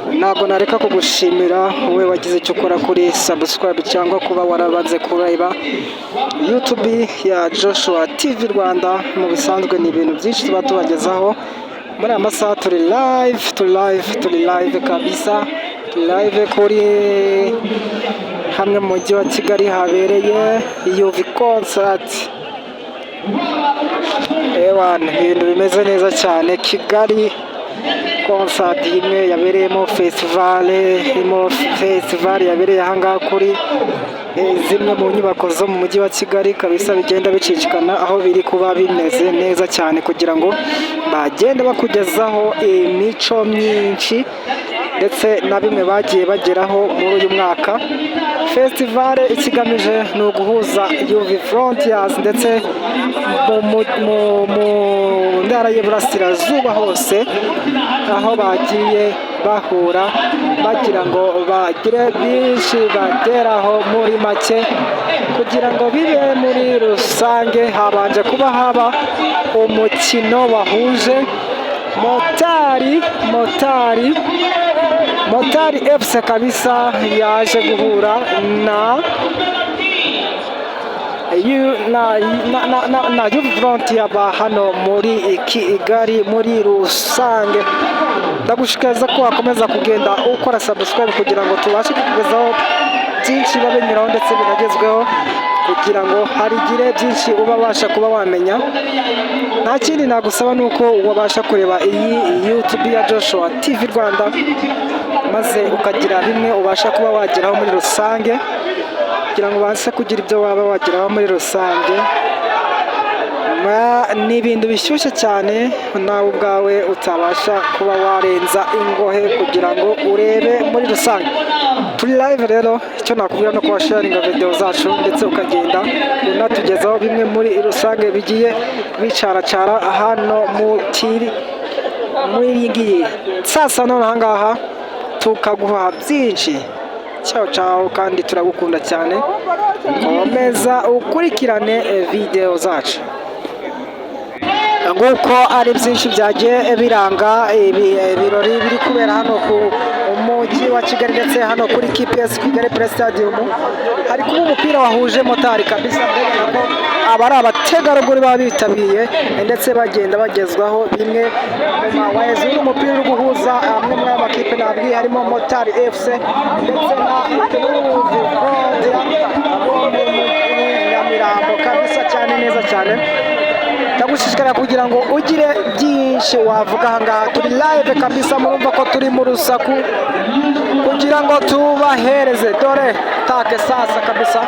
Ntabwo nareka kugushimira wowe wagize icyo ukora kuri subscribe cyangwa kuba warabanze kureba YouTube ya Joshua TV Rwanda. Mu bisanzwe ni ibintu byinshi tuba tubagezaho. Muri aya masaha turi live, turi live, turi live kabisa. Turi live kuri hamwe mu mujyi wa Kigali habereye Youth Concert. Ewana, ibintu bimeze neza cyane. Kigali Concert imwe yabereyemo festival, irimo festival yabereye ahangaha kuri zimwe mu nyubako zo mu mujyi wa Kigali kabisa. Bigenda bicicikana aho biri kuba bimeze neza cyane kugira ngo bagende bakugezaho imico myinshi ndetse na bimwe bagiye bageraho muri uyu mwaka. Festival ikigamije ni uguhuza Youth Frontiers ndetse mu ntara y'Iburasirazuba hose, aho bagiye bahura bagira ngo bagire byinshi bageraho. Muri make, kugira ngo bibe muri rusange, habanje kuba haba umukino wahuje Motari FC kabisa, yaje guhura na Youth Frontier ba hano muri Kigali muri rusange. Ndagushishikariza ko wakomeza kugenda ukora subscribe kugira ngo tubashe kukugezaho byinshi biba binyuraho ndetse binagezweho, kugira ngo harigire byinshi uba wabasha kuba wamenya. Nta kindi nagusaba ni uko wabasha kureba iyi YouTube ya Joshua TV Rwanda, maze ukagira bimwe ubasha kuba wageraho muri rusange, kugira ngo ubashe kugira ibyo waba wageraho muri rusange. Ni ibintu bishyushye cyane, nawe ubwawe utabasha kuba warenza ingohe kugira ngo urebe muri rusange. Turi live rero, icyo nakubwira no kuba sharinga video zacu, ndetse ukagenda unatugezaho bimwe muri rusange bigiye bicaracara hano mu kiri muri iyi ngiyi. Sasa none aha ngaha tukaguha byinshi. Ciao ciao, kandi turagukunda cyane. Komeza ukurikirane video zacu. Nguko ari byinshi byagiye biranga ibi birori biri kubera hano ku mujyi wa Kigali, ndetse hano kuri KPS Kigali Play Stadium hari kuba umupira wahuje Motari kabisa. Mbega ko aba ari abategarugori baba bitabiriye, ndetse bagenda bagezwaho bimwe mu mawezi. Uyu mupira uri guhuza amwe muri aya makipe nabwiye, harimo Motari FC ndetse na Youth Frontier bo mu Nyamirambo kabisa, cyane neza cyane. Ndagushishikara kugira ngo ugire byinshi wavuga. Ahangaha turi live kabisa, murumva ko turi mu rusaku kugira ngo tubahereze. Dore take sasa kabisa.